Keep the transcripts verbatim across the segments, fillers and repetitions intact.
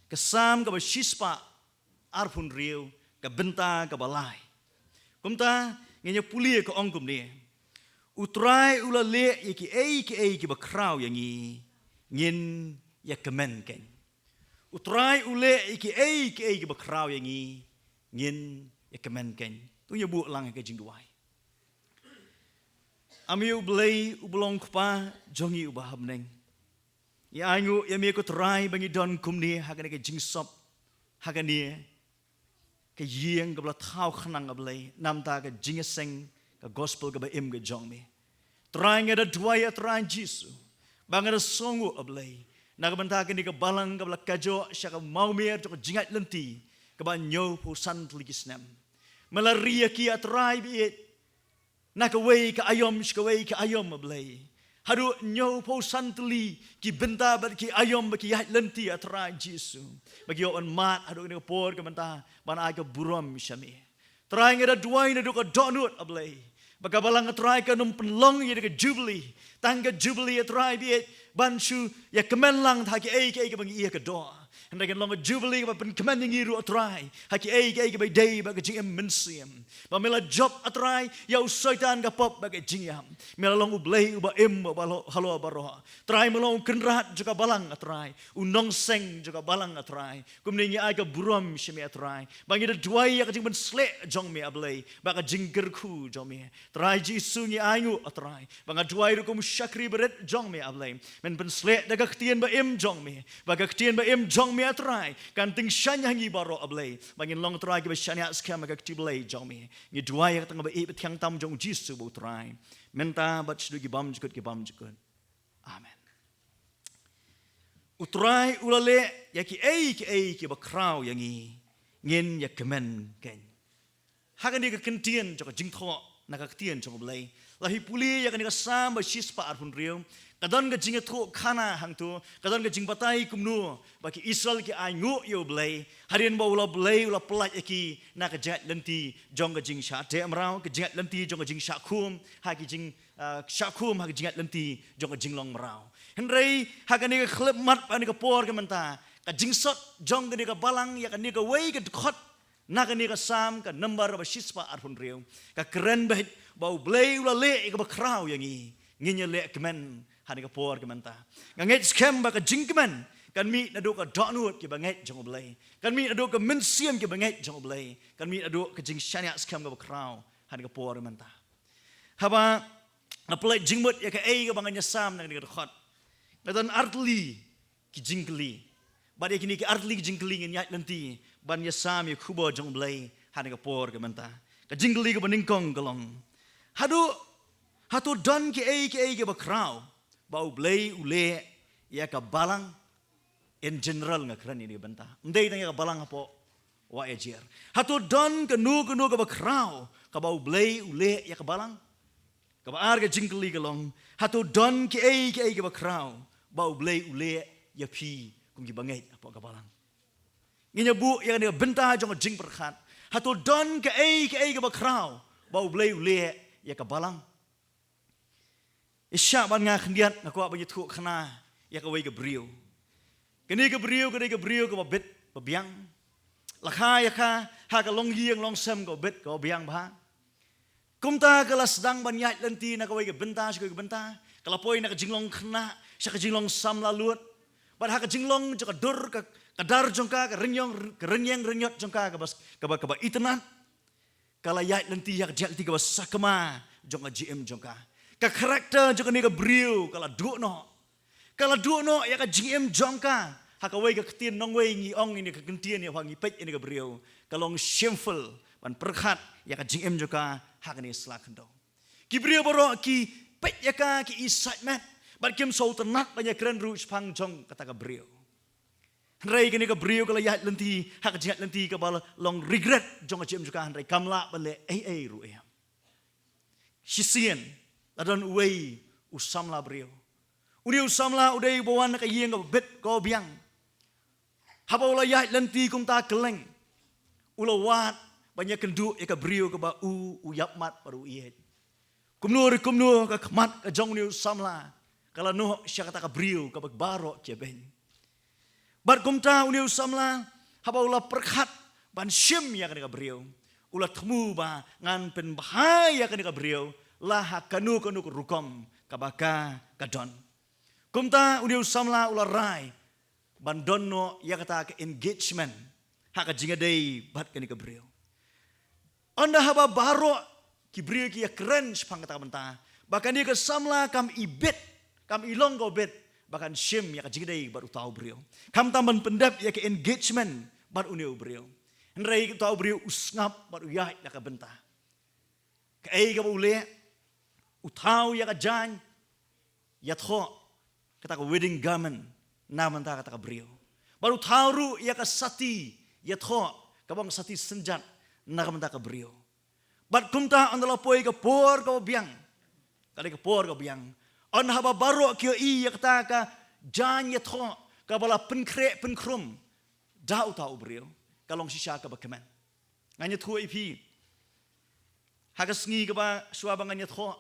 Ka Salm kaba shispah arphew hynriew, ka bynta kaba lai. Kumta, ngin ïa pule ka ong kumne. U Trai u la leh ïa kiei kiei kiba khraw ïa ngi, ngin ïa kmen keiñ. U Trai u leh ïa kiei kiei kiba khraw ïa ngi, ngin ïa kmen keiñ. To ngin ïa buh lang ïa ka jingduwai. A me U Blei uba long Kpa jong ngi uba ha bneng, ngi ainguh ïa me ko Trai ba ngi don kumne ha kane ka jingsop, ha kane ka ïing kaba la thaw khnang, A Blei, namar ka jingïaseng ka gospel kaba im ka jong me. Trai, nga da duwai, A Trai Jisu, ba nga da sngewnguh, A Blei, na ka bynta kane ka balang kaba la kajoh sha ka mawmer jong ka jingïaid lynti kaba hynñiewphew san tylli ki snem. Me la ri ïa ki, A Trai, bad na kawei ka aïom sha kawei ka aïom, A Blei. Haduh hynñiewphew san tylli ki bynta bad ki aïom bad ki ïaid lynti, A Trai Jisu, ba ki ïoh ban mad haduh kane ka por ka mynta ban ai ka burom sha me. Trai, nga da duwai naduh ka dohnud, A Blei, ba ka balang, A Trai, kan ym pynlong ïa ka jubili tang ka jubili, A Trai, bad ban shu ïa kmen lang ha kiei kiei kiba ngi ïa kdew. Hynrei kan long ka jubili kaba pynkmen ïa ngi ruh, A Trai, ha kiei kiei kiba dei bad ka jingim mynsiem. Ba me la jop, A Trai, ïa u Soitan, ka pop bad ka jingïap. Me la long U Blei uba im, uba halor, halor baroh. Trai, me long u kynrad jong ka balang, A Trai, u nongseng jong ka balang, A Trai. Kumne ngi ai ka burom sha me, A Trai, ba ngi da duwai ïa ka jingpynsleh jong me, A Blei, bad ka jingkyrkhu jong me. Trai Jisu, ngi ainguh, A Trai, ba nga duwai ruh kum u shakri barit jong me, A Blei, men pynsleh da ka ktien ba im jong me, ba ka ktien ba im jong me, A Trai, kan tyngshaiñ ha ngi baroh, A Blei, ba ngin long, Trai, kiba shaniah skhem ha ka kti Blei jong me. Ngi duwai ïa kata ha ka kyrteng ba ïeit bad thiang tam jong U Jisu uba U Trai, mynta bad shaduh ki bymjukut ki bymjukut. Amen. U Trai u la leh ïa kiei kiei kiba khraw ïa ngi, ngin ïa kmen keiñ. Ha kane ka kyntien jong ka jingthoh na ka ktien jong U Blei, la hi pule ïa kane ka Salm ba shispah arphew hynriew, ka don ka jingïathuhkhana hangto, ka don ka jingbatai kumno ba ki Israel ki ainguh ïa U Blei hadien ba U la, Blei u la pyllait ïa ki na ka jingïaid lynti jong ka jingshah teh mraw, ka jingïaid lynti jong ka jingshah khum ha ki jing ah, shah khum ha ka jingïaid lynti jong ka jinglong mraw. Hynrei ha kane ka khyllipmat, ha kane ka por ka mynta, ka jingsot jong kane ka balang ïa kane kawei ka dkhot na kane ka Salm, ka number kaba shispah arphew hynriew, ka kren beit ba U Blei u la leh ïa kaba khraw ïa ngi, ngin ïa leh kmen ha kane ka por ka mynta. Nga ngeit skhem ba ka jingkmen kan mih naduh ka dohnud kiba ngeit jong U Blei, kan mih naduh ka mynsiem kiba ngeit jong U Blei, kan mih naduh ka jingshaniah skhem kaba khraw ha kane ka por ka mynta. Haba nga pynlait jingmut ïa kaei kaba ngan ïasam na kane ka dkhot, nga don artylli ki jingkylli. Bad ïa kine ki artylli ki jingkylli ngin ïaid lynti ban ïasam ïa ka khubor jong U Blei ha kane ka por ka mynta. Ka jingkylli kaba nyngkong ka long, haduh, hato don kiei kiei kiba khraw ba U Blei u leh ïa ka balang? In general nga kren ïa kane ka bynta, ym dei tang ïa ka balang hapoh Wahiajer. Hato don kano kano kaba khraw kaba U Blei u leh ïa ka balang? Kaba ar ka jingkylli ka long, hato don kiei kiei kaba khraw ba U Blei u leh ïa phi kum kiba ngeit hapoh ka balang? Ngin ïa buh ïa kane ka bynta jong ka jingpyrkhat, hato don kiei kiei kaba khraw ba U Blei u leh ïa ka balang? Ïa shah ban nga khyndiat, nga kwah ban ïathuhkhana ïa kawei ka briew. Kane ka briew ka dei ka briew kaba bit ba biang. La kha ïa ka ha ka longïing longsem kaba bit kaba biang bha. Kumta ka la sdang ban ïaid lynti na kawei ka bynta sha kawei ka bynta. Ka la poi na ka jinglong khynnah sha ka jinglong samla lut. Bad ha ka jinglong jong ka dur ka, ka dar jong ka, ka rynïeng, ka rynïeng rynïot jong ka kaba, kaba, kaba itynnad, ka la ïaid lynti ha ka jingïaid lynti kaba sakma jong ka jingim jong ka. Ka character jong kane ka briew ka la duh noh. Ka la duh noh ïa ka jingim jong ka. Ha kawei ka ktien nongwei ngi ong ïa kane ka kyntien, ïa ba ngi peit ïa kane ka briew, ka long shameful ban pyrkhat ïa ka jingim jong ka ha kane ka sla khyndew. Ki briew baroh ki peit ïa ka, ki i saiñmet, bad kim sngewtynnad ban ïakren ruh shaphang jong kata ka briew. Hynrei kane ka briew ka la ïaid lynti ha ka jingïaid lynti kaba long regret jong ka jingim jong ka, hynrei kam lah ban leh ei ei ruh em. Shisien la don uwei u samla briew. Une u samla u dei uba wan na ka ïing kaba bit kaba biang. Haba u la ïaid lynti kumta kylleng, u la wad ban ïakynduh ïa ka briew kaba u, u ïapmat bad u ïeit. Kumno re kumno, ka khmat ka jong une u samla ka la noh sha kata ka briew kaba baroh ki ïabeiñ. Bad kumta une u samla, haba u la pyrkhat ban shim ïa kane ka briew, u la thmu ba ngan pynbha ïa kane ka briew la ha kano kano ka rukom kaba ka ka don. Kumta une u samla u la rai ban don noh ïa kata ka engagement ha ka jingïadei bad kane ka briew. Ynda haba baroh ki briew ki ïakren shaphang kata ka bynta ba kane ka samla kam i bit, kam i long kaba bit ba kan shim ïa ka jingïadei bad uta u briew, khamtam ban pyndep ïa ka engagement bad une u briew. Hynrei uta u briew u sngap bad u ïaid na ka bynta. Kaei kaba u leh? U thaw ïa ka jaiñ ïathoh, kata ka wedding garment, na bynta kata ka briew. Bad u thaw ruh ïa ka sati ïathoh, kaba ong sati synjat, na bynta ka briew. Bad kumta ynda la poi ka por kaba biang, ka dei ka por kaba biang, ynda haba baroh ki ïohi ïa kata ka jaiñ ïathoh kaba la pynkhreh pynkhrum da uta u briew, ka long shisha kaba kmen. Ngan ïathuh ïa phi, ha ka sngi kaba shuwa ba ngan ïathoh,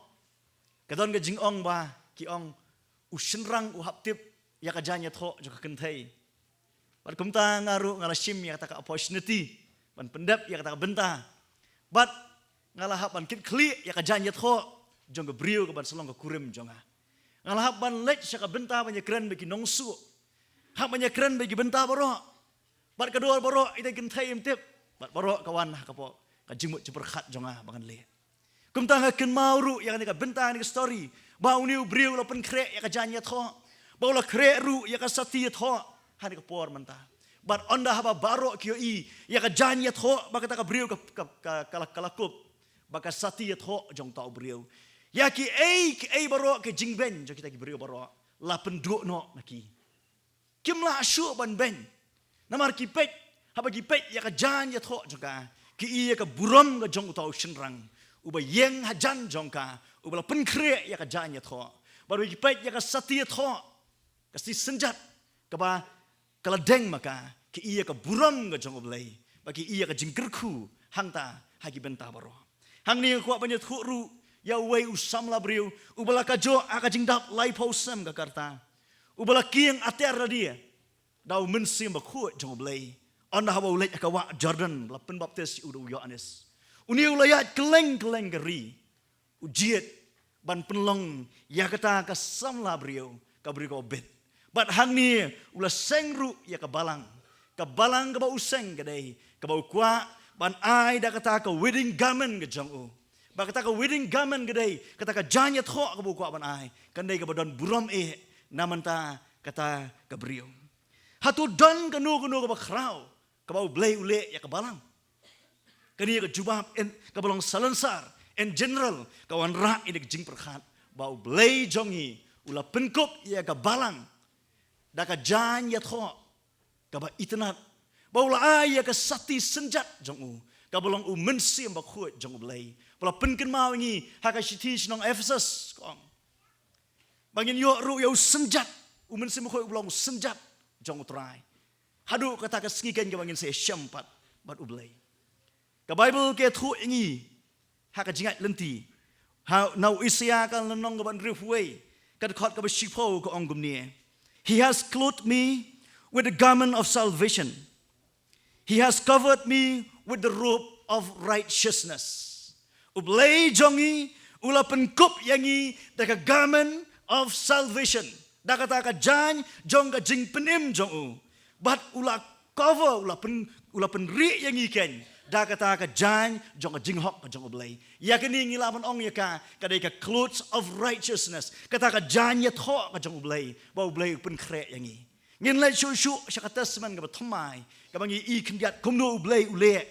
ka don ka jingong ba ki ong, u shynrang u hap tip ïa ka jaiñ ïathoh jong ka kynthei. Bad kumta nga ruh nga la shim ïa kata ka opportunity ban pyndep ïa kata ka bynta. Bad nga la hap ban kit khlieh ïa ka jaiñ ïathoh jong ka briew kaban sa long ka kurim jong nga. Nga la hap ban leit sha ka bynta ban ïakren bad ki nongsuh, hap ban ïakren bad ki bynta baroh. Bad ka dor baroh, ita i kynthei im tip. Bad baroh ka wan ha ka pok ka jingmut jingpyrkhat jong nga ba ngan leh. Kumta nga kynmaw ruh ïa kane ka bynta, kane ka story, ba une u briew u la pynkhreh ïa ka jaiñ ïathoh, ba u la khreh ruh ïa ka sati ïathoh ha kane ka por mynta. Bad ynda haba baroh ki ïohi ïa ka jaiñ ïathoh ba kata ka briew ka, ka, ka, ka la, ka la kup, ba ka sati ïathoh jong uta u briew, ïa kiei kiei baroh, ka jingbeiñ jong kita ki briew baroh la pynduh noh na ki. Kim lah shuh ban beiñ. Namar ki peit, haba ki peit ïa ka jaiñ ïathoh jong ka, ki i ïa ka burom ka jong uta u shynrang uba ïeng hajan jong ka, uba la pynkhreh ïa ka jaiñ ïathoh. Bad haba ki peit ïa ka sati ïathoh, ka sati synjat kaba ka la deng ma ka, ki i ïa ka burom ka jong U Blei, bad ki i ïa ka jingkyrkhu hangta ha ki bynta baroh. Hangne nga kwah ban ïathuh ruh ïa uwei u samla briew uba la ka joh ha ka jingdap laiphew snem ka rta, uba la kieng ater lade da u Mynsiem Bakhuid jong U Blei, ynda haba u leit ha ka wah Jordan ba la pynbaptis ïa u da u Ïoannis. Une u la ïaid kylleng kylleng ka ri, u jied ban pynlong ïa kata ka samla briew, ka briew kaba bit. Bad hangne u la seng ruh ïa ka balang. Ka balang kaba u seng ka dei kaba u kwah ban ai da kata ka wedding garment ka jong u. Bad kata ka wedding garment ka dei kata ka jaiñ ïathoh kaba u kwah ban ai, kan dei kaba don burom eh na bynta kata ka briew. Hato don kano kano kaba khraw kaba U Blei u leh ïa ka balang? Kane ka jubab, in, kaba long salonsar, in general, ka wanrah ïa ka jingpyrkhat ba U Blei jong ngi u la pynkup ïa ka balang da ka jaiñ ïathoh kaba itynnad, ba u la ai ïa ka sati synjat jong u, kaba long u Mynsiem Bakhuid jong U Blei, ba la pynkynmaw ïa ngi ha ka shithi sha ki nong Ephesus, ka ong ba ngin ïoh ruh ïa u synjat, u Mynsiem Bakhuid uba long u synjat jong U Trai, haduh kata ka sngi keiñ kaba ngin sa ïashem pat bad U Blei. Ka Baibl ka ïathuh ïa ngi ha ka Jingïaid Lynti, ha, na u Isaïah ka lynnong kaba hynriewphew wei, ka dkhot kaba shiphew, ka ong kumne: "He has clothed me with the garment of salvation. He has covered me with the robe of righteousness." U Blei jong ngi u la pynkup ïa ngi da ka garment of salvation, da kata ka jaiñ jong ka jingpynim jong u. Bad u la cover, u la pyn, u la pynrieh ïa ngi keiñ da kata ka jaiñ jong ka jinghok ka jong U Blei. Ïa kane ngi lah ban ong ïa ka, ka dei ka clothes of righteousness, kata ka jaiñ ïathoh ka jong U Blei, ba U Blei u pynkhreh ïa ngi. Ngin leit shuh shuh sha ka Testament kaba thymmai, kaba ngi i khyndiat kumno U Blei u leh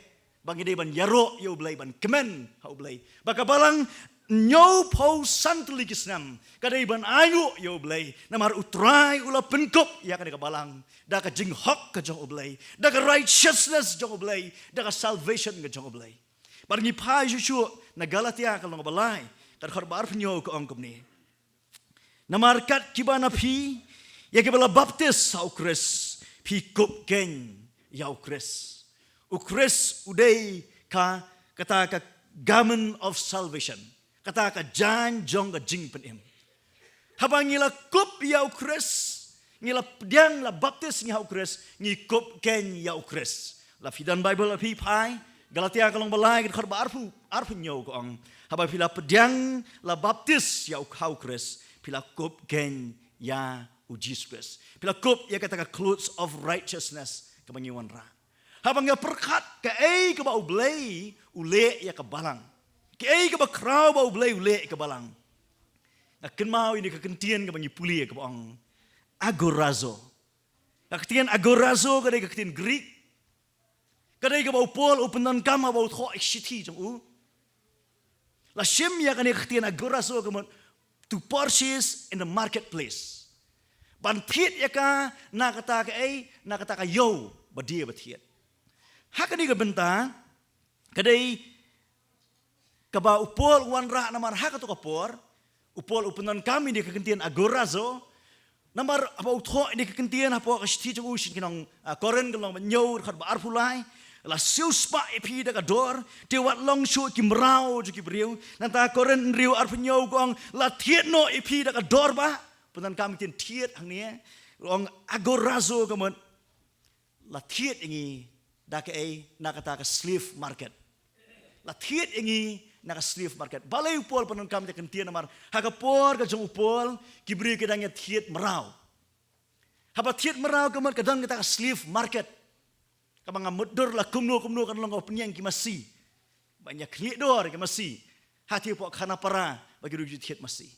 ba ngi dei ban ïaroh ïa U Blei, ban kmen ha U Blei. Ba ka balang hynñiewphew san tylli ki snem ka dei ban ainguh ïa U Blei, namar U Trai u la pynkup ïa kane ka balang da ka jinghok ka jong U Blei, da ka righteousness jong U Blei, da ka salvation ka jong U Blei. Bad ngi phai shuh shuh na Galatia ka lynnong ba lai, ka dkhot ba arphew hynñiew, ka ong kumne: "Namar kat kiba na phi ïa kiba la baptis ha U Khrist, phi kup keiñ ïa U Khrist." U Khrist u dei ka, kata ka garment of salvation, kata ka jaiñ jong ka jingpynim. Haba ngi la kup ïa U Khrist, Ngi la pdiang, la baptis ngi ha u Khrist, ngi kup khein ïa u Khrist. La phi don Baibl, la phi phai Galatia ka lynnong ba lai, ka dkhot ba arphew, arphew hynñiew ka ong, haba phi la pdiang, la baptis ïa u, ha u Khrist, phi la kup khein ïa u Jisu Khrist. Phi la kup ïa kata ka clothes of righteousness kaba ngi wanrah. Haba ngi pyrkhat kaei kaba U Blei u leh ïa ka balang, kaei kaba khraw ba U Blei u leh ïa ka balang, nga kynmaw ïa ka kyntien kaba ngi pule, kaba ong agorazo. Ka ktien agorazo ka dei ka ktien Greek. Ka dei kaba u Paul u pyndonkam haba u thoh ïa ka shithi jong u. La shim ïa kane ka ktien agorazo ka mut to purchase in the marketplace. Ban thied ïa ka na kata kaei, na kata ka ïew ba die ba thied. Ha kane ka bynta ka dei kaba u Paul u wanrah, namar ha kato ka por u Paul u pyndonkam ïa ka kyntien agorazo. Namar haba u thoh ïa ka kyntien hapoh ka shithi jong u sha ki nong, ah, Korinth, ka lynnong ba hynñiew, dkhot ba arphew lai, la siewspah ïa phi da ka dor, te wat long shuh ki mraw jong ki briew. Nangta Korinth hynriew, arphew hynñiew ka ong, la thied noh ïa phi da ka dor bah. Pyndonkam ïa ka ktien thied hangne, u ong agorazo ka mut la thied ïa ngi da kaei, na kata ka slave market. La thied ïa ngi na ka slave market. Balei u Paul u pyndonkam ïa ka kyntien? Namar ha ka por ka jong u Paul ki briew ki dang ïa thied mraw. Haba thied mraw ka mut ka don kata ka slave market, kaba nga mutdur la kumno kumno kan long ka pynïeng ki masi, ban ïa khlieh dor ki masi ha, te hapoh khana para ba ki briew ki thied masi.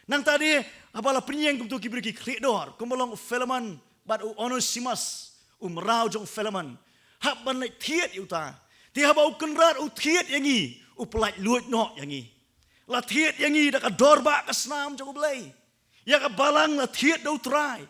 Nangta de haba la pynïeng kumto ki briew ki khlieh dor, kumba long u Philemon bad u Onesimus, u mraw jong u Philemon, hap ban leit thied ïa uta. Te haba u Kynrad u thied ïa ngi, u pyllait luid noh ïa ngi. La thied ïa ngi da ka dor bah ka snam jong U Blei. Ïa ka balang la thied da U Trai.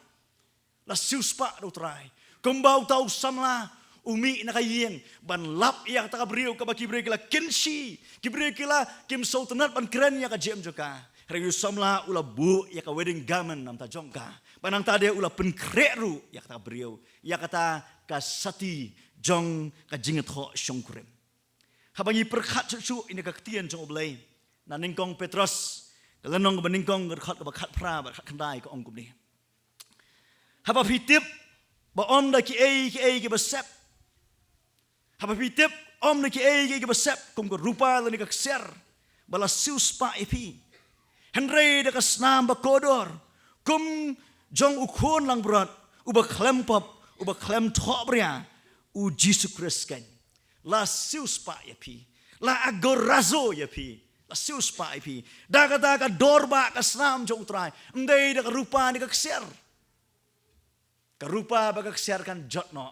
La siewspah da U Trai. Kumba uta u samla u mih na ka ïing ban lap ïa kata ka briew kaba ki briew ki la kynshi, ki briew ki la kim sngewtynnat ban kren ïa ka jingim jong ka, hynrei u samla u la buh ïa ka wedding garment na bynta jong ka. Bad nangta de u la pynkhreh ruh ïa kata ka briew, ïa kata ka sati jong ka jingïathoh shongkurim. Haba ngi pyrkhat shuh shuh ïa ka ktien jong U Blei na Nyngkong Petros, ka lynnong kaba nyngkong, ka dkhot kaba khatphra bad khatkhyndai, ka ong kumne: Haba phi tip ba ym da kiei kiei kiba sep, haba phi tip ym da kiei kiei kiba sep kum ka rupa lane ka ksiar ba la siewspah ïa phi, hynrei da ka snam ba kordor kum jong U Khun langbrot uba khlem pop, uba khlem thohbria, U Jisu Khrist keiñ. La siewspah ïa phi, la agorazo ïa phi, la siewspah ïa phi da kata ka dor bah ka snam jong U Trai, ym dei da ka rupa ne ka ksiar. Ka rupa bad ka ksiar kan jot noh,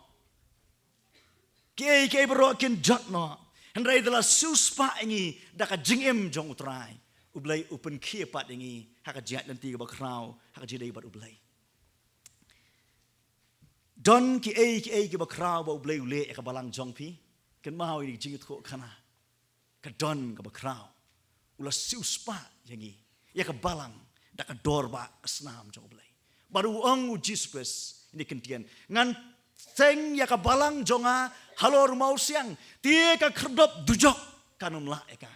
kiei kiei baroh kin jot noh, hynrei da la siewspah ïa ngi da ka jingim jong U Trai, U Blei u pynkhie pat ïa ngi ha ka jingïaid lynti kaba khraw, ha ka jingïadei bad U Blei. Don kiei kiei kiba khraw ba U Blei u leh ïa ka balang jong phi. Kynmaw ïa ka jingïathuhkhana, ka don kaba khraw. U la siewspah ïa ngi, ïa ka balang, da ka dor bah ka snam jong U Blei. Bad u ong U Jisu Khrist ïa kane ka kyntien: Ngan seng ïa ka balang jong nga halor u mawsiang, te ka khyrdop dujok kan ym lah ïa ka.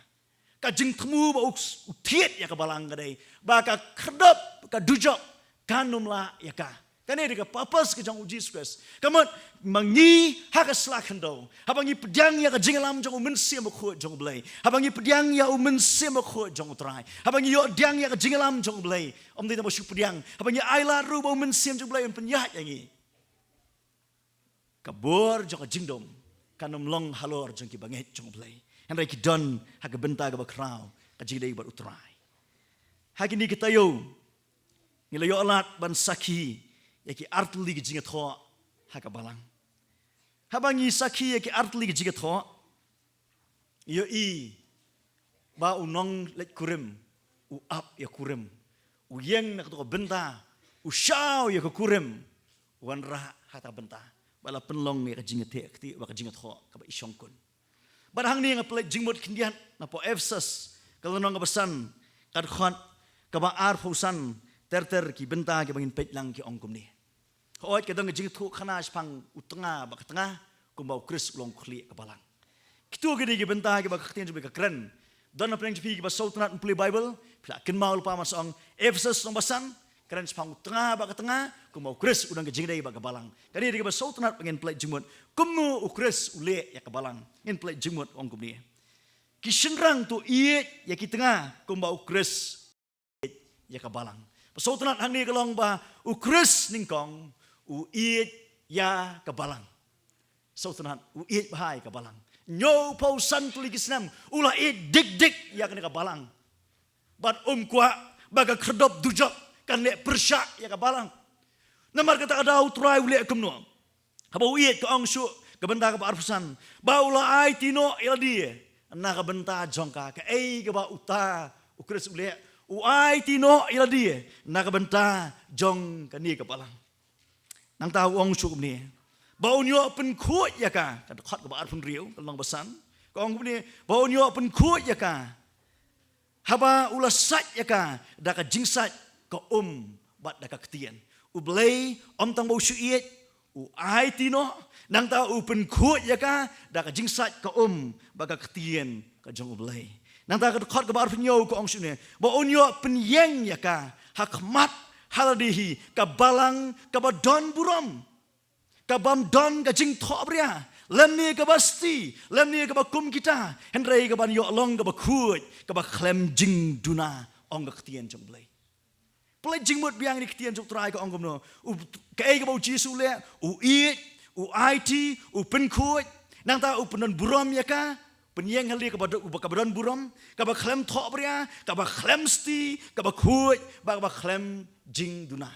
Ka jingthmu ba u, u thied ïa ka balang ka dei ba ka khyrdop, ka dujok kan ym lah ïa ka. Kane dei ka purpose ka jong U Jisu Khrist. Ka mut ma ngi ha ka sla khyndew, haba ngi pdiang ïa ka jingïalam jong U Mynsiem Bakhuid jong U Blei, haba ngi pdiang ïa U Mynsiem Bakhuid jong U Trai, haba ngi ïoh pdiang ïa ka jingïalam jong U Blei, ym dei tang ba shu pdiang, haba ngi ailad ruh ba U Mynsiem jong U Blei un pynïaid ïa ngi, ka bor jong ka jingdum kan ym long halor jong ki bangeit jong U Blei, hynrei ki don ha ka bynta kaba khraw, ka jingïadei bad U Trai. Ha kine ki taïew ngi la ïoh lad ban sakhi ïa ki artylli ki jingïathoh ha ka balang. Haba ngi sakhi ïa ki artylli ki jingïathoh, ïohi ba u nongleit kurim u ap ïa kurim, u ïeng na kato ka bynta, u shaw ïa ka kurim, u wanrah ha kata ka bynta ba la pynlong ïa ka jingïateh kti, ba ka jingïathoh kaba i shongkun. Bad hangne nga pynleit jingmut khyndiat napoh Ephesus, ka lynnong kaba san, ka dkhot kaba arphew san, ter ter ki bynta kiba ngin peit lang ki ong kumne. Hooid, ka don ka jingïathuhkhana shaphang u tnga bad ka tnga, kumba U Khrist u long u khlieh ka balang. Kito ki dei ki bynta kiba ka ktien jong U Blei ka kren. Don na pdeng jong phi kiba sngewtynnat ban pule Baibl, phi lah kynmaw lypa, mar shu ong Ephesus lynnong ba san, Kren shaphang u tnga bad ka tnga, kumba u Khrist u don ka jingïadei bad ka balang. Kane dei kaba sngewtynnat ba ngin peit jingmut. Kumno u Khrist u leh ïa ka balang. Ngin peit jingmut ong kumne. Ki shynrang to ïeit ïa ki tnga kumba u Khrist ïa ka balang. Ba sngewtynnat hangne ka long ba u Khrist nyngkong u ïeit ïa ka balang. Sngewtynnat u ïeit bha ïa ka balang. Hynñiewphew san tylli ki snem u la ïeit dik dik ïa kane ka balang. Bad um kwah ba ka khyrdop dujok kan leh pyrshah ïa ka balang. Namar kata ka daw u Trai u leh kumno? Haba u ïeit, ka ong shuh ka bynta kaba arphew san, ba u la aiti noh ïa lade na ka bynta jong ka. Kaei kaba uta u Khrist u leh? U aiti noh ïa lade na ka bynta jong kane ka balang. Nangta u ong shuh kumne, ba un ïoh pynkhuid ïa ka. Ka dkhot kaba arphew hynriew, ka lynnong ba san, ka ong kumne, ba un ïoh pynkhuid ïa ka haba u la sait ïa ka da ka jingsait ka um bad da ka ktien. U Blei ym tang ba u shu ïeit, u aiti noh, nangta u pynkhuid ïa ka da ka jingsait ka um bad ka ktien ka jong U Blei. Nangta ka dkhot kaba arphew hynñiew ka ong shuh ne, ba un ïoh pynïeng ïa ka ha khmat ha lade hi, ka balang kaba don burom, ka bym don ka jingthohbria, lymne kaba sti, lymne kaba kum kita, hynrei ka ban ïoh long kaba khuid, kaba khlem jingduna, ong ka ktien jong U Blei. Peit jingmut biang ïa ka ktien jong U Trai, ka ong kumno? U, kaei kaba u Jisu u leh? U ïeit, u aiti, u pynkhuid, nangta u pyndon burom ïa ka, pynïeng ha lade kaba do-, kaba don burom, kaba khlem thohbria, kaba khlem sti, kaba khuid, bad kaba khlem jingduna.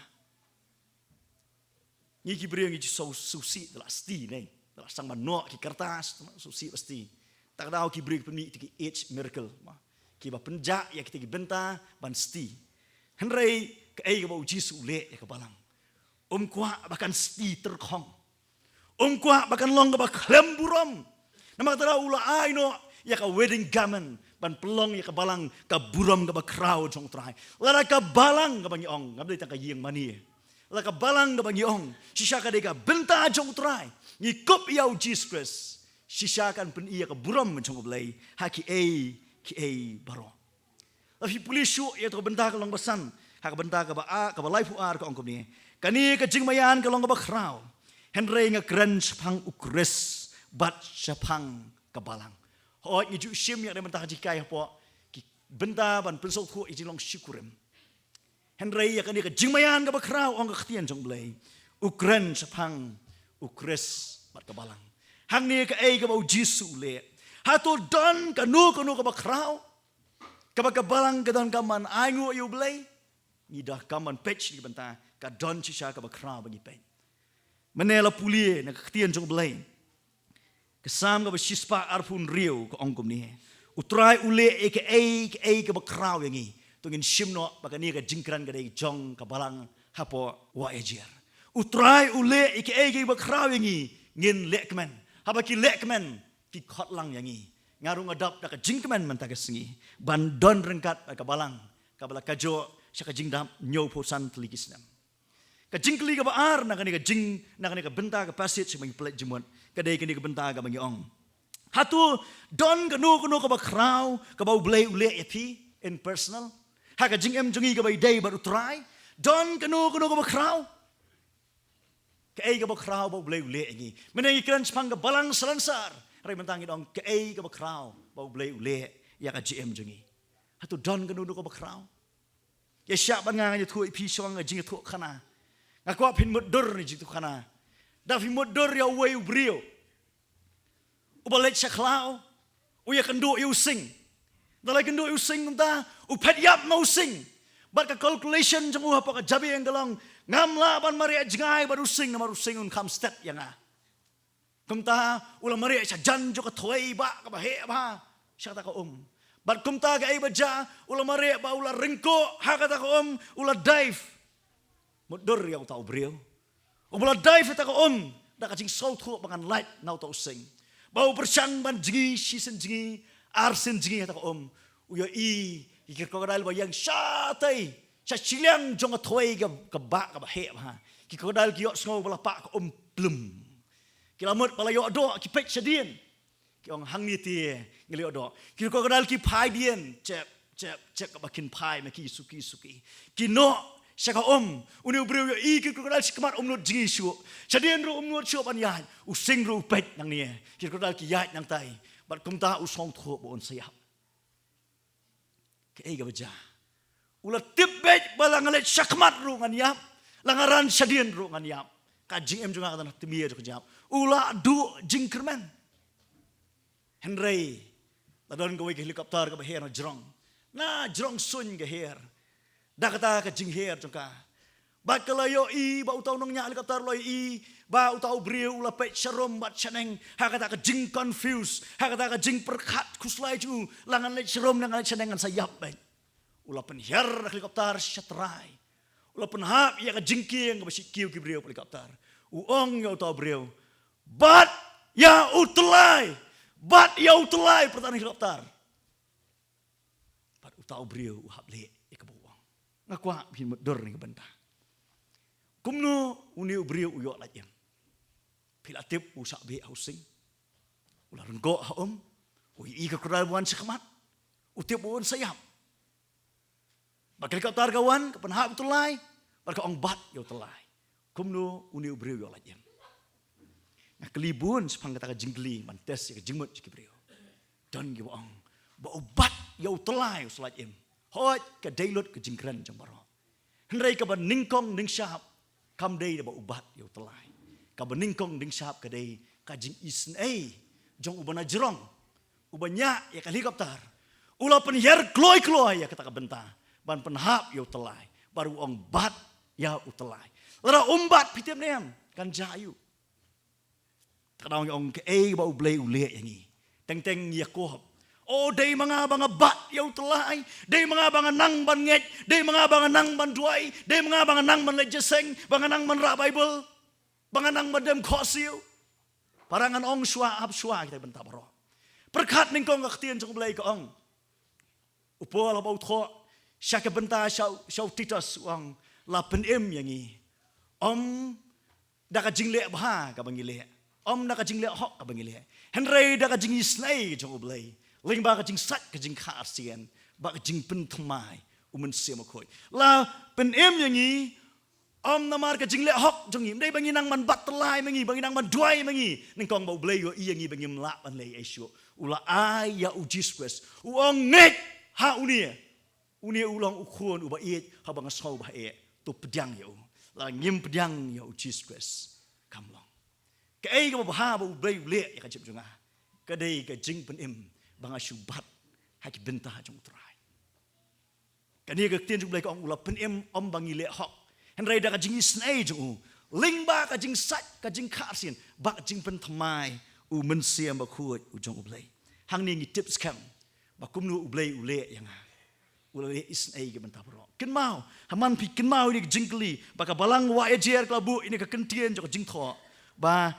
Ngi ki briew ngi ju sngewsih da la sti ne, da la sdang ban noh ki kyrtas, sngewsih ba sti. Kata ka daw ki briew ki pynmih kita ki age miracle, ma, kiba pynjah ïa kita ki bynta ban sti. Hynrei kaei kaba u Jisu u leh ïa ka balang? Um kwah ba kan sti tyrkhong. Um kwah ba kan long kaba khlem burom. Namar kata u la ai noh ïa ka wedding garment ban pynlong ïa ka balang ka burom kaba khraw jong U Trai. Lada ka balang kaba ngi ong, ngam dei tang ka ïing mane, lada ka balang kaba ngi ong shisha ka dei ka bynta jong U Trai, ngi kup ïa u Jisu Khrist, shisha kan pyni ïa ka burom jong U Blei ha kiei kiei baroh. Lada phi pule shuh ïa kata ka bynta ka lynnong ba san, ha ka bynta kaba ar, kaba laiphew ar, ka ong kumne, kane ka jingmaïan ka long kaba khraw, hynrei nga kren shaphang u Khrist bad shaphang ka balang. Hooid, ngi ju shim ïa kane ka bynta ka jinghikai hapoh ki bynta ban pynsngewthuh ïa ka jinglong shi kurim. Hynrei ïa kane ka jingmaïan kaba khraw, ong ka ktien jong U Blei, u kren shaphang u Khrist bad ka balang. Hangne kaei kaba u Jisu u leh? Hato don kano kano kaba khraw kaba ka balang ka donkam ban ainguh ïa U Blei? Ngi donkam ban peit sha kane ka bynta, ka don shisha kaba khraw ba ngi peit. Mynne la pule na ka ktien jong U Blei, ka Salm kaba shispah arphew hynriew ka ong kumne, U Trai u leh ïa kaei kaei kaba khraw ïa ngi. To ngin shim noh ba kane ka jingkren ka dei jong ka balang hapoh Wahïajer. U Trai u leh ïa kaei kaei kaba khraw ïa ngi, ngin leh kmen. Haba ki leh kmen, ki khot lang ïa ngi. Nga ruh nga dap da ka jingkmen mynta ka sngi ban don ryngkat bad ka balang kaba la kajoh sha ka jingdap hynñiewphew san tylli ki snem. Ka jingkylli kaba ar na kane ka jing, na kane ka bynta ka passage ba ngi peit jingmut, ka dei kane ka bynta kaba ngi ong, hato don kano kano kaba khraw kaba U Blei u leh ïa phi in personal? Ha ka jingim jong ngi kaba ïadei bad U Trai, don kano kano kaba khraw? Kaei kaba khraw ba U Blei u leh ïa ngi? Mynne ngi kren shaphang ka balang salonsar, hynrei mynta ngin ong kaei kaba khraw ba U Blei u leh ïa ka jingim jong ngi. Hato don kano kano kaba khraw? Ïa shah ban nga ngan ïathuh ïa phi shaphang ka jingïathuhkhana. Nga kwah phin mutdur na ka jingïathuhkhana. Da phi mutdur ïa uwei u briew uba leit sha khlaw, u ïakynduh ïa u sing. Da la ïakynduh ïa u sing kumta, u phet ïap na u sing. Bad ka calculation jong u hapoh ka jabieng ka long, ngam lah ban mareh jngai bad u sing namar u sing un kham stet ïa nga. Kumta u la mareh sha jan jong ka thwei bah kaba heh bha sha kata ka um. Bad kumta kaei ba jia, u la mareh ba u la ryngkuh ha kata ka um, u la dive. Mutdur ïa uta u briew uba la dive ha kata ka um da ka jingsngewthuh ba ngan lait na uta u sing. Ba u pyrshang ban jngi shisien jngi, arsien jngi ha kata ka um. U ïohi ïa ki crocodile ba ïeng shatei sha shiliang jong ka thwei ka, ka bah kaba heh bha. Ki crocodile ki ïohsngew ba la pah ka um plum. Ki la mut ba la ïoh doh, ki peit shadien. Ki ong, hangne te ngi la ïoh doh. Ki crocodile ki phai dien, chep chep chep, kaba kin phai ma ki suki suki. Ki noh Sha ka um, une u briew u ïohi ki crocodile shakhmat, um nud jngi shuh. Shadien ruh um nud shuh ban ïaid, u sing ruh u peit nangne, ki crocodile ki ïaid nangtai. Bad kumta u sngewthuh ba un sa ïap. Kaei kaba jia? U la tip beit ba la nga leit shakhmat ruh ngan ïap, la nga ran shadien ruh ngan ïap. Ka jingim jong nga ka don ha tmier jong ka jingïap. U la duh jingkyrmen. Hynrei la don kawei ka helicopter kaba her na jrong, na jrong suiñ ka her. Da kata ka jingher jong ka, bad ka la ïohi ba uta u nongñiah helicopter u la ïohi ba uta u briew u la peit sharum bad shaneng. Ha kata ka jingconfuse, ha kata ka jingpyrkhat khuslai jong u, la ngan leit sharum, la ngan leit shaneng, ngan sa ïap beit. U la pynhiar helicopter sha trai. U la pynhap ïa ka jingkieng kaba shah kiew ki briew helicopter. U ong ïa uta u briew, "Bat ïa u tyllai! Bat ïa u tyllai, pyrta helicopter!" Bad uta u briew u hap leh ïa kaba u ong. Nga kwah phin mutdur ïa ka bynta. Kumno une u briew u ïoh lait im? Phi la tip, u shah beh ha u sing, u la ryngoh ha um, u ïohi ka crocodile ba wan shakhmat, u tip ba un sa ïap. Bad ka helicopter ka wan, ka pynhap u tyllai, bad ka ong, "Bat ïa u tyllai." Kumno une u briew u ïoh lait im? Nga kylli bun shaphang kata ka jingkylli ban test ïa ka jingmut jong ki briew. Don kiba ong ba u bat ïa u tyllai u sa lait im. Hooid, ka dei lut ka jingkren jong baroh. Hynrei kaba nyngkong nyngshap kam dei ba u bat ïa u tyllai. Kaba nyngkong nyngshap ka dei ka jingisynei jong uba na jrong, uba ñiah ïa ka helicopter. U la pynhiar kloi kloi ïa kata ka bynta ban pynhap ïa u tyllai, bad u ong, "Bat ïa u tyllai." Lada um bat, phi tip ne em kan jia aïu? Te ka daw ngi ong, kaei ba U Blei u leh ïa ngi? Teng teng ngi ïakob, "O, dei ma nga ba nga bat ïa u tyllai, dei ma nga ba nga nang ban ngeit, dei ma nga ba nga nang ban duwai, dei ma nga ba nga nang ban leit jingïaseng, ba nga nang ban rah Baibl, ba nga nang ban dem khohsiew." Para ngan ong shuwa, ap shuwa kita ki bynta baroh. Pyrkhat nyngkong ka ktien jong U Blei ka ong, u Paul haba u thoh sha ka bynta sha, sha u Titus, u ong, "La pynim ïa ngi, ym da ka jingleh bha kaba ngi leh, ym da ka jingleh hok kaba ngi leh, hynrei da ka jingisynei jong U Blei, lyngba ka jingsait ka jingkha arsien, bad ka jingpynthymmai U Mynsiem Bakhuid. La pynim ïa ngi, ym namar ka jingleh hok jong ngi, ym dei ba ngi nang ban bat tyllai ma ngi, ba ngi nang ban duwai ma ngi, nyngkong ba U Blei u ïohi ïa ngi ba ngim lah ban leh ei ei shuh, u la ai ïa U Jisu Khrist, u ong, 'Ngeit ha une, une u long u Khun uba ïeit, haba nga sngew ba heh, to pdiang ïa u.' Lada ngim pdiang ïa U Jisu Khrist, kam long." Kaei kaba bha ba U Blei u leh ïa ka jingim jong nga? Ka dei ka jingpynim ba nga shu bat ha ki bynta jong U Trai. Kane ka ktien jong U Blei ka ong, u la pynim ym ba ngi leh hok, hynrei da ka jingisynei jong u, lyngba ka jingsait ka jingkha arsien, bad ka jingpynthymmai U Mynsiem Bakhuid u jong U Blei. Hangne ngi tip skhem ba kumno U Blei u leh ïa nga. U la leh isynei ki bynta baroh. Kynmaw, ha man phi kynmaw ïa kane ka jingkylli ba ka balang Wah Yajer ka la buh ïa kane ka kyntien jong ka jingthoh, ba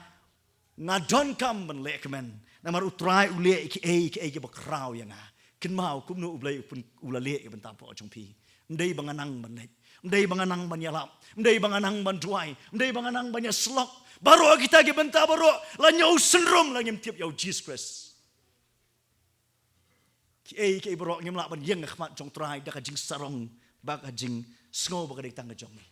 nga donkam ban leh kmen, namar U Trai u leh ïa kiei kiei kiba khraw ïa nga. Kynmaw kumno U Blei u pyn-, u la leh ïa ka bynta baroh jong phi. Ym dei ba nga nang ban leit, ym dei ba nga nang ban ïalap, ym dei ba nga nang ban duwai, ym dei ba nga nang ban ïasyllok. Baroh kita ki bynta baroh la ñiew synrum lada ngim tip ïa U Jisu Khrist. Kiei kiei baroh ngim lah ban ïeng ha khmat jong U Trai da ka jingsarong bad ka jingsngew ba ka dei tang ka jong ngi.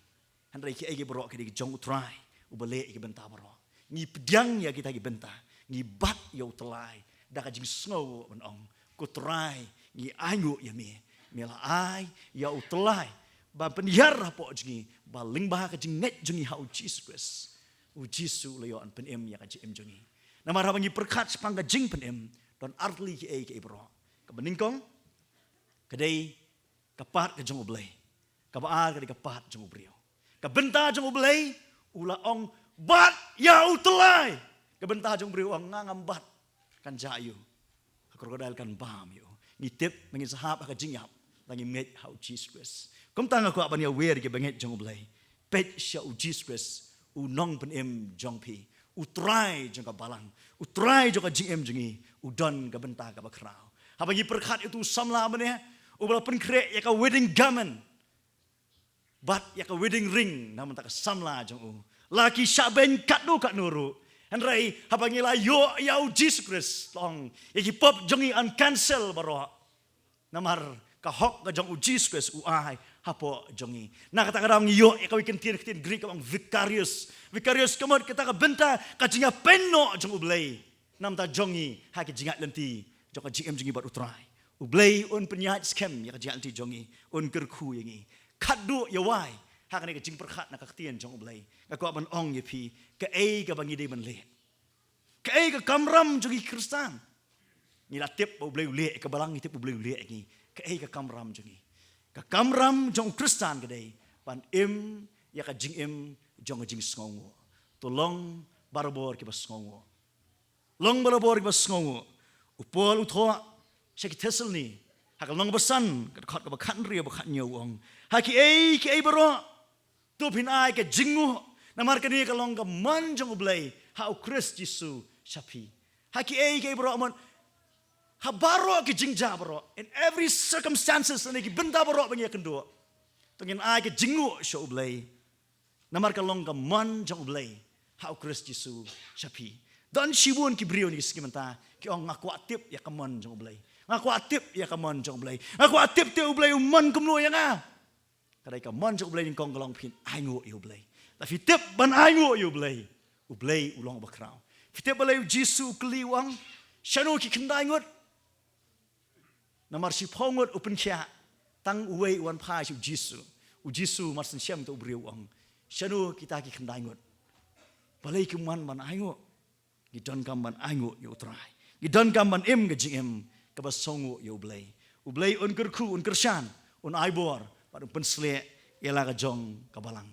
Hynrei kiei kiei baroh ki dei jong U Trai uba leh ïa ki bynta baroh. Ngi pdiang ïa kita ki bynta, ngi bat ïa U Tyllai da ka jingsngew ban ong, "Ko Trai, ngi ainguh ïa me, me la ai ïa U Tyllai ban pynhiar hapoh jong ngi, ba lyngba ka jingngeit jong ngi ha U Jisu Khrist, U Jisu u la ïoh ban pynim ïa ka jingim jong ngi." Namar haba ngi pyrkhat shaphang ka jingpynim, don artylli kiei kiei baroh. Kaba nyngkong ka dei ka part ka jong U Blei. Kaba ar ka dei ka part jong u briew. Ka bynta jong U Blei, u la ong, "Bat ïa U Tyllai." Ka bynta jong u briew u ong, "Nga ngam bat, kan jia aïu? Ka crocodile kan bam ïa u." Ngi tip, ma ngin sa hap ha ka jingïap, lada ngim ngeit ha U Jisu Khrist. Kumta nga kwah ban ïawer ïa ki bangeit jong U Blei. Peit sha U Jisu Khrist, U Nongpynim jong phi, U Trai jong ka balang, U Trai jong ka jingim jong ngi, u don ka bynta kaba khraw. Haba ngi pyrkhat ïa utu u samla mynne, uba la pynkhreh ïa ka wedding garment bad ïa ka wedding ring na bynta ka samla jong u, la ki shah beiñ katno katno ruh. Hynrei haba ngi la ïoh ïa U Jisu Khrist, tang ïa ki pop jong ngi yn cancel baroh. Namar ka hok ka jong U Jisu Khrist u ai hapoh jong ngi. Na kata ka daw ngi ïoh ïa kawei ka ktien, ka ktien Greek kaba ong vicarius. Vicarius ka mut kata ka bynta ka jingïapynnoh jong U Blei namar jong ngi ha ka jingïaid lynti jong ka jingim jong ngi bad U Trai. U Blei un pynïaid skhem ïa ka jingïaid lynti jong ngi, un kyrkhu ïa ngi. Khadduh ïa wai ha kane ka jingpyrkhat na ka ktien jong U Blei, nga kwah ban ong ïa phi kaei kaba ngi dei ban leh. Kaei ka kamram jong ngi Khristan? Ngi la tip ba U Blei u leh ïa ka balang, ngi tip U Blei u leh ïa ngi. Kaei ka kamram jong ngi? Ka kamram jong u Khristan ka dei ban im ïa ka jingim jong ka jingsngewnguh. To long barabor kiba sngewnguh. Long barabor kiba sngewnguh. U Paul u thoh sha ki Thessaloni ha ka lynnong ba san, ka dkhot kaba khathynriew bad khathynñiew u ong, ha kiei kiei baroh to phin ai ka jingnguh, namar kane ka long ka mon jong U Blei ha U Khrist Jisu sha phi. Ha kiei kiei baroh, mon, ha baroh ki jingjia baroh, in every circumstances, ne ki bynta baroh ba ngi ïakynduh, to ngin ai ka jingnguh sha U Blei, namar ka long ka mon jong U Blei ha U Khrist Jisu sha phi. Don shibun ki briew ha kine ki sngi mynta ki ong, nga kwah tip ïa ka mon jong U Blei. Nga kwah tip ïa ka mon jong U Blei. Nga kwah tip te U Blei u mon kumno ïa nga. Ka dei ka mon jong U Blei nyngkong ka long phin ainguh ïa U Blei. Lada phi tip ban ainguh ïa U Blei, U Blei u long uba khraw. Phi tip balei U Jisu u kylli, u ong, shano ki khyndai ngut? Namar shiphew ngut u pynkhiah, tang uwei u wan phai sha U Jisu. U Jisu mar shen shem ïa uta u briew, u ong, shano kita ki khyndai ngut? Balei kim wan ban ainguh? Ngi donkam ban ainguh ïa U Trai. Ngi donkam ban im ka jingim kaba sngewnguh ïa U Blei. U Blei un kyrkhu, un kyrshan, un ai bor bad un pynshlei ïa la ka jong ka balang.